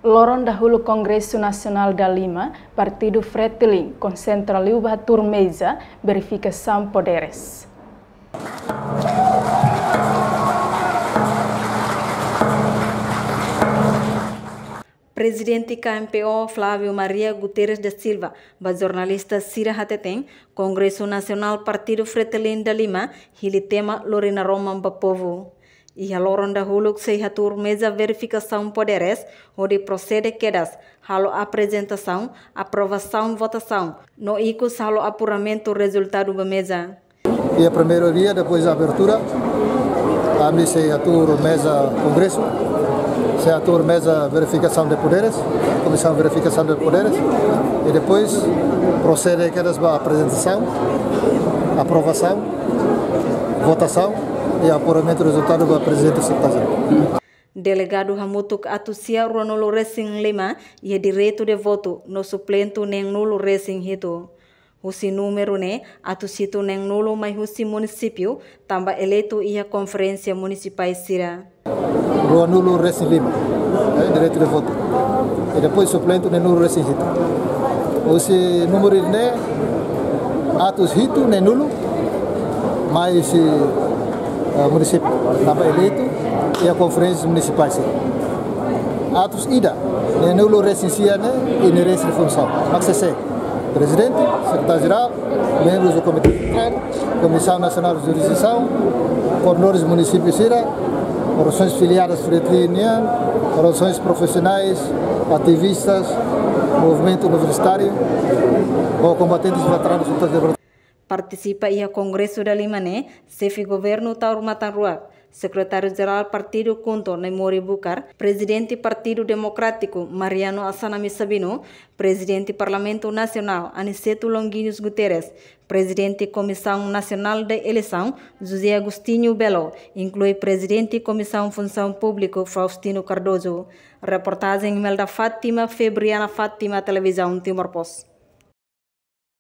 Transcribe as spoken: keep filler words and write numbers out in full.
Loron dahuluk Kongresu Nasionál da Lima, Partidu Fretilin konsentra liu ba hatuur meza verifikasaun poderes. Prezidente K M P O, Flávio Maria Guterres da Silva, ba jornalista sira hateten, Kongresu Nasionál Partidu Fretilin da Lima hili tema Lori Naroman ba Povu. Iha loron dahuluk sei hatuur meza verifikasaun poderes, hodi prosede kedas halo aprezentasaun, aprovasaun votasaun, no ikus halo apuramentu rezultadu ba meza. E a primeiro dia, depois da abertura, ami sei hatuur meza kongresu, sei hatuur meza verifikasaun de poderes, komisaun verifikasaun de poderes, e depois prosede kedas ba aprezentasaun, aprovasaun, votasaun e apuramentu rezultadu ba prezidente sekretáriu. Delegadu hamutuk atus sia ruanulu resin lima iha direitu de votu no suplentu neenulu resin hitu. Husi númeru ne'e, atus hitu neenulu mai husi munisípiu, tanba eleitu iha konferénsia munisipál sira. Ruanulu resin lima, eh, direitu de votu. E depois suplentu neenulu resin hitu. Husi númeru ne'e, atus hitu neenulu mai husi, eh, munisípiu, tanba eleitu iha konferénsia munisipál sira. Atus ida neenulu resin sia ne'e inerese de funsaun. Mak sesé. Prezidente, sekretáriu jerál, membrus do Komité Sentrál, Komisaun Nasionál de Jurisdisaun, koordenadores munisípiu sira, organizasoens filiadas Fretilin nian, organizasoens profisionais, ativistas, movimentu universitáriu, ho kombatentes veteranus lutas libertasaun. Partisipa iha Kongresu da Lima ne'e, Xefe Governu Taur Matan Ruak, Sekretáriu Jerál Partidu KHUNTO Naimori Bucar, Prezidente Partidu Demokrátiku Mariano Assanami Sabino, Prezidente Parlamentu Nasionál Aniceto Longuinhos Guterres, Prezidente Komisaun Nasionál de Eleisaun José Agostinho Belo, inklui Prezidente Komisaun Funsaun Públika Faustino Cardoso. Reportajen Imelda Fátima, Febriana Fátima, Televizaun Timor Post.